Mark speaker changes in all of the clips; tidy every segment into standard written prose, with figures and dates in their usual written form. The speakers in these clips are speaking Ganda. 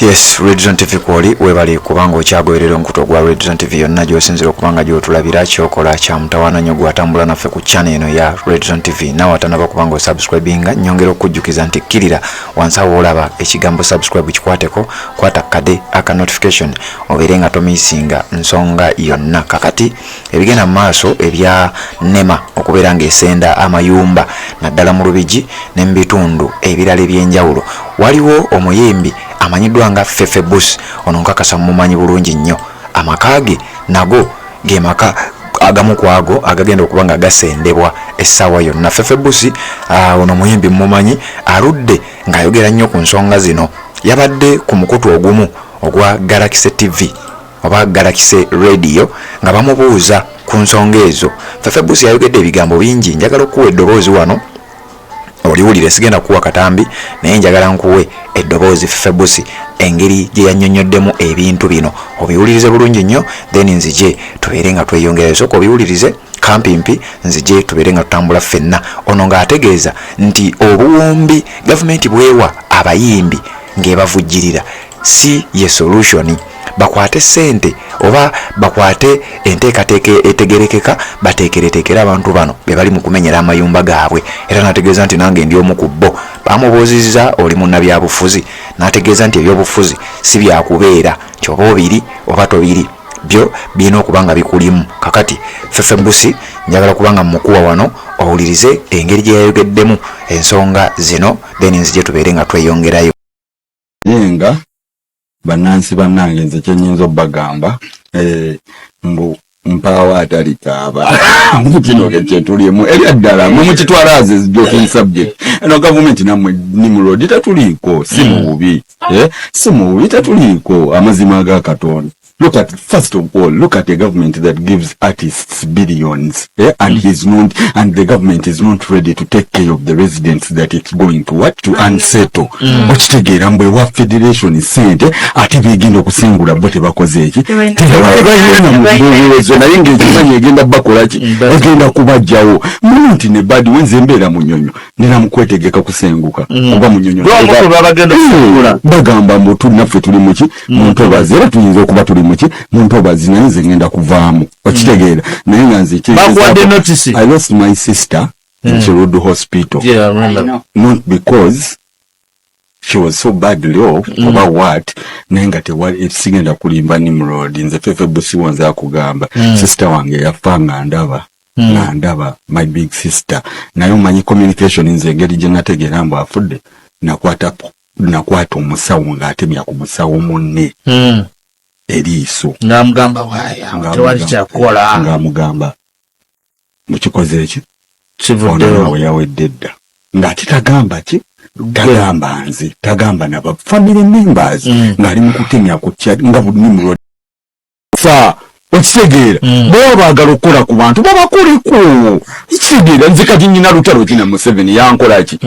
Speaker 1: Yes, Redzone TV kwoli, webale kubanga okyagoberera omukutu ogwa Redzone TV yonna gy'osinzira okuba nga gy'otulabira. Kyokola kya mutawaana nnyo gwatambula naffe ku channel eno ya Redzone TV. Nawe atanaba kubanga osubscribinga, nyongera okukujjukiza nti kkirira wansi awo olaba ekigambo subscribe, kikwateko, kwata kade aka notification obeere nga tomisinga nsonga yonna. Kakati ebigenda mu maaso ebya NEMA okubeera ng'esenda amayumba naddala mu Lubigi ne mu bitundu ebirala eby'enjawulo, waliwo omuyimbi amanyiddwa nga Fefe Bus. Ono nkakasa mumumanyi bulungi nnyo. Amaka ge nago ge maka agamu ku ago agagenda okuba nga gasendebwa essaawa yonna. Fefe Busi ono muyimbi mumumanyi, aludde ng'ayogera nnyo ku nsonga zino. Yabadde ku mukutu ogumu ogwa Galaxy TV oba Galaxy Radio nga bamubuuza ku nsonga ezo. Fefe Busi yayogedde ebigambo bingi. Njagala okukuwa eddoboozi wano oliwulire, sigenda kukuwa katambi, naye njagala nkuwe eddoboozi Fefe Busi engeri gye yannyonnyoddemu ebintu bino, obiwulirize bulungi nnyo, then nzije tubeere nga tweyongerayo. Sooka obiwulirize kampimpi, nzije tubeere nga tutambula ffenna. Ono ng'ategeeza nti obuwumbi gavumenti bwewa abayimbi ng'ebavujjirira si ye solution, bakwate ssente oba bakwate enteekateeka etegerekeka bateekereteekere abantu bano be bali mu kumenyera amayumba gaabwe. Era n'ategeeza nti nange ndi omu ku bo. Bamubuuzizza, "Oli munnabyabufuzi?" N'ategeeza nti ebyobufuzi si byakubeera nti oba obiri oba tobiri, byo birina okuba nga bikulimu. Kakati Fefe Busi njagala kuba nga mukuwa wano owulirize engeri gye yayogeddemu ensonga zino, then nzije tubeere nga tweyongerayo.
Speaker 2: Naye nga bannansi bannange, nze kyenyinza obbagamba, mbu mpaawo atalikaaba mu kino kyetulimu. Ebyaddala mwe mukitwala as a joking subject. Eno gavumenti nammwe, Nimrod, tetuliiko, si mu bubi, si mu bubi, tetuliiko. Amazima ga Katonda, look at, first of all, look at a government that gives artists billions, and he's not and the government is not ready to take care of the residents that it's going to what, to unsettle. Okitegeera mbu ewa federation sente, ate begenda okusengula bo tebakoze eki? Tebalina mubuwezo, naye ngaekimanyi egenda bakolaki? Egenda kubajjawo muno nti ne badi wenze embeera Munyonyo, nina mukwetegeka kusenguka kuba Munyonyo.
Speaker 3: Lw'omu babagenda okusengula.
Speaker 2: Bagamba mbu naffe tuli muki, mu ntobazi, era tuyinza okuba tuli muki, mu ntobazi, naye nze ngenda kuvaamu. Okitegeera? Naye nga nze
Speaker 3: Bakuwadde notice?
Speaker 2: I lost my sister in Kiruddu Hospital.
Speaker 3: Yeah, I remember.
Speaker 2: Not because she was so badly off oba what, naye nga tewali. Sigenda kulimba, Nimrod, nze Fefe Busiwo, nze akugamba, sister wange yafa nga ndaba, nga ndaba my big sister. Naye omanyi communication, nze engeri gye nategeera mbu afudde, nakwata omusawo ng'atemya ku musawo munne eriiso.
Speaker 3: Ng'amugamba waaya tewali kyakukola.
Speaker 2: Ng'amugamba mukikoze eki ono.
Speaker 3: Kivuddewo.
Speaker 2: Nawe yawedde dda, ng'ate tagamba ki, tagamba nze, tagamba naba family members, ng'ali mu kutemya ku kya nga Nimrod fa. Okitegeera? Baba baagala okukola ku bantu, babakoleko. Kitegeera? Nze kati nyina lutalo kina Museveni yankola ki?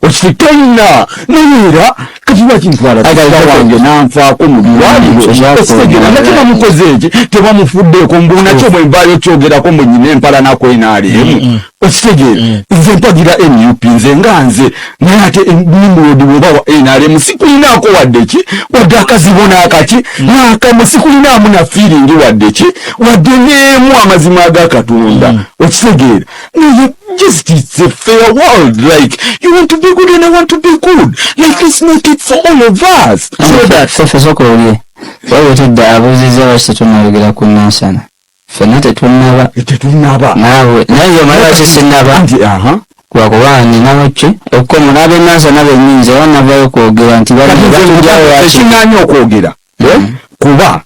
Speaker 2: Okite talina, naye era kati lwaki ntwala sister wange nanfaako mu ddwaliro? Okitegeera nga tebamukoze eki, tebamufuddeeko, mbu nakyo bwe nvaayo kyogerako mbu nyina empalanako enaaliemu. Okitegeera? Nze mpagira NUP, nze nga nze, naye ate Nimrod, bwoba wa NRM, sikulinaako wadde ki, wadde akazibu n'akaki n'akamu, sikulinaamu na feeling wadde ki, wadde n'emu. Amazima aga Katonda. Okitegeera? Naye just it's a fair world. Like, you want to be good and I want to be good. Like, let's make it for all of us so that
Speaker 4: Fefe, sooka olye. Wabwe tedda abuuzizza lwaki tetunnayogera ku Nansana. Ffenna tetunnaba.
Speaker 2: Tetunnaba.
Speaker 4: Naawe naye omanyi lwaki sinnaba?
Speaker 2: Nti aha.
Speaker 4: Lwakuba ninawo ki ekkomo n'ab'enansana bennyini, nze era navayo kwogera nti batujjawo lwaki.
Speaker 2: Ekiŋŋaanya okwogera, eh? Kuba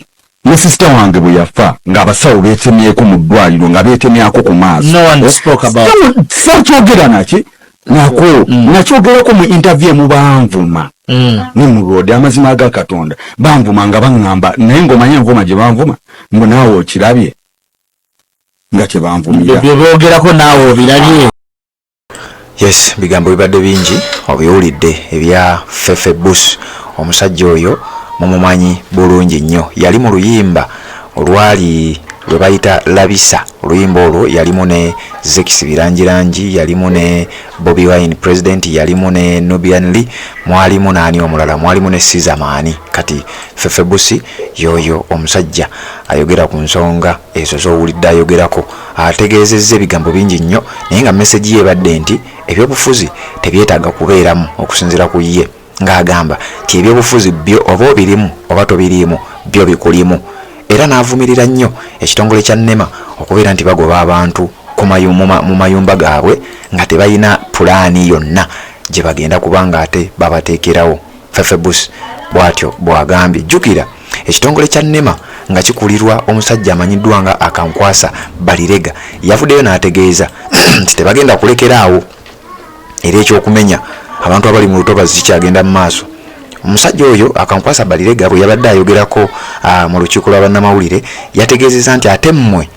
Speaker 2: ne sister wange bwe yafa ng'abasawo beetemyeko mu ddwaliro, nga beetemyako ku maaso.
Speaker 3: No one spoke about
Speaker 2: Sakyogera naki nako, nakyogerako mu interview emu, banvuma. Nimrod, amazima aga Katonda, banvuma nga baŋŋamba, naye ng'omanye envuma gye banvuma, mbu naawe okirabye nga kyebanvumira.
Speaker 3: Bye boogerako naawe obirabye.
Speaker 1: Yes, bigambo bibadde bingi, obiwulidde ebya Fefe Bus. Omusajja oyo mumumanyi bulungi nnyo, yali mu luyimba olwali. lwe bayita Labisa. Oluyimba olwo yalimu ne Zex Bilangilangi, yalimu ne Bobi Wine president, yalimu ne Nubian Lee, mwalimu naani omulala, mwalimu ne Caesar Maani. Kati Fefe Busi yoyo omusajja ayogera ku nsonga ezo z'owulidde ayogerako, ategeezezza ebigambo bingi nnyo, naye nga meseji ye ebadde nti ebyobufuzi tebyetaaga kubeeramu okusinziira ku ye, ng'agamba nti ebyobufuzi byo oba obirimu oba tobiriimu byo bikulimu. Era n'avumirira nnyo ekitongole kya NEMA okubeera nti bagoba abantu mu mayumba gaabwe nga tebalina pulaani yonna gye bagenda kuba ng'ate babateekerawo. Fefe Busi bw'atyo bw'agambye. Jjukira ekitongole kya NEMA nga kikulirwa omusajja amanyiddwa nga Akankwasa Balirega yavuddeyo n'ategeeza nti tebagenda kulekeraawo, era ekyokumenya abantu abali mu lutobazi kikyagenda mu maaso. Omusajja oyo Akankwasa Balirega bwe yabadde ayogerako mu lukiiko lwa bannamawulire yategeezezza nti ate mmwe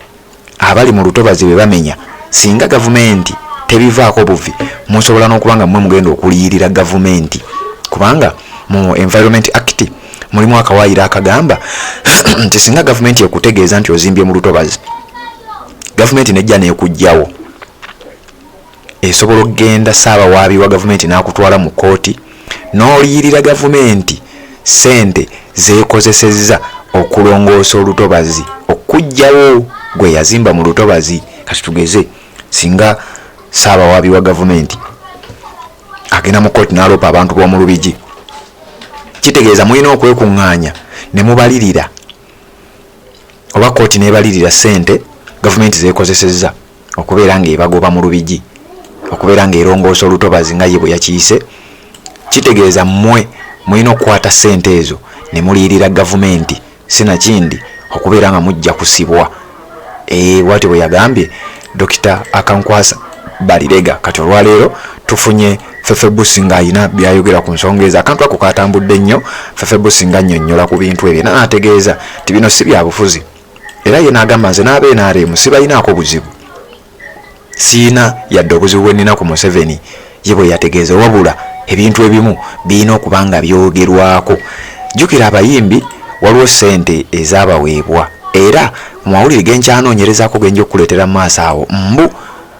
Speaker 1: abali mu lutobazi bwe bamenya, singa gavumenti tebivaako buvi, musobola n'okuba nga mmwe mugenda okuliyirira gavumenti, kubanga mu Environment Act mulimu akawaayiro akagamba nti singa gavumenti ekutegeeza nti ozimbye mu lutobazi, gavumenti nejja n'ekuggyawo, esobola okugenda ssaabawaabi wa gavumenti n'akutwala mu kkooti n'oliyirira gavumenti ssente zeekozesezza okulongoosa olutobazi okuggyawo gwe yazimba mu lutobazi. Kati tugeze singa ssaabawaabi wa gavumenti agenda mu kkooti n'aloopa abantu b'omu Lubigi, kitegeeza mulina okwekuŋŋaanya ne mubalirira, oba kkooti n'ebalirira ssente gavumenti zeekozesezza okubeera ng'ebagoba mu Lubigi, okubeera ng'erongoosa olutobazi nga ye bwe yakiyise. Kitegeeza mmwe mulina okukwata ssente ezo ne muliyirira gavumenti, sinakindi okubeera nga mujja kusibwa. Bwatyo bwe yagambye Dokita Akankwasa Balirega. Kati olwaleero tufunye Fefe Busi ng'alina by'ayogera ku nsonga ezo. Akantu ako katambudde nnyo, Fefe Busi ng'annyonnyola ku bintu ebyo era n'ategeeza nti bino si byabufuzi. Era ye n'agamba nze n'aba NRM sibalinaako buzibu, siina yadde obuzibu bwe nnina ku Museveni, ye bwe yategeeza, wabula ebintu ebimu birina okuba nga byogerwako. Jjukira abayimbi waliwo ssente ezaabaweebwa, era mu mawulire ge nkyanoonyerezaako ge nja okukuleetera mu maaso awo, mbu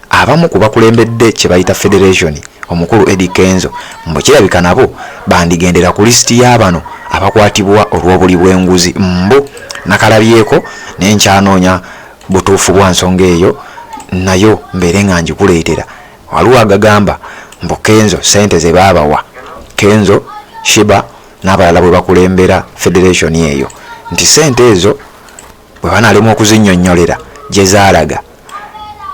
Speaker 1: abamu ku bakulembedde kye bayita federation, omukulu Eddy Kenzo, mbu kirabika nabo bandigendera ku lisiti y'abano abakwatibwa olw'obuli bw'enguzi. Mbu nakalabyeko naye nkyanoonya butuufu bwa nsonga eyo nayo mbeere nga ngikuleetera. Waliwo agagamba mbu Kenzo ssente ze baabawa, Kenzo, Sheebah n'abalala bwe bakulembera federation eyo, nti ssente ezo bwe banaalemwa okuzinnyonnyolera gye zaalaga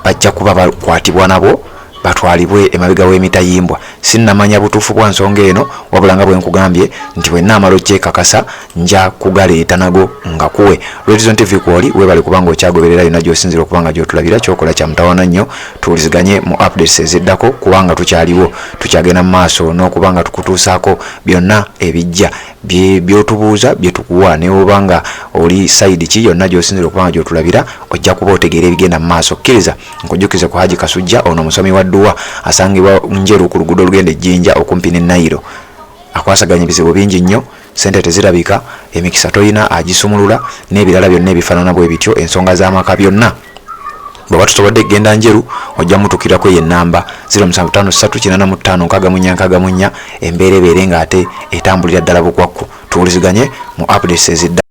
Speaker 1: bajja kuba bakwatibwa nabo batwalibwe emabega w'emitayimbwa. Sinnamanya butuufu bwa nsonga eno, wabula nga bwe nkugambye nti bwe nnaamala okyekakasa nja kugaleeta nago nga kuwe. Red Zone TV kwoli, weebale kubanga okyagoberera yonna gy'osinziira okuba nga gy'otulabira. Ky'okola kya mutawaana nnyo. Tuwuliziganye mu updates eziddako kubanga tukyaliwo, tukyagenda mu maaso n'okuba nga tukutuusaako byonna ebijja by'otubuuza bye tukuwa. Ne bw'oba nga oli sayidi ki yonna gy'osinziira okuba nga gy'otulabira, ojja kuba otegeera ebigenda mu maaso. Kkiriza nkujjukize ku Haji Kasujja, ono omusomi wa dduwa asangibwa Njeru ku luguudo olugenda e Jinja okumpi ne Nayiro. Akwasaganya ebizibu bingi nnyo, ssente tezirabika, emikisa toyina agisumulula n'ebirala byonna ebifaanana bwe bityo, ensonga z'amaka byonna. Bw'oba tosobodde kugenda Njeru, ojja mutuukirako eyo ennamba 0753 85 64 64, embeera ebeere ng'ate etambulira ddala bukwakku. Tuwuliziganye mu updates ezidda.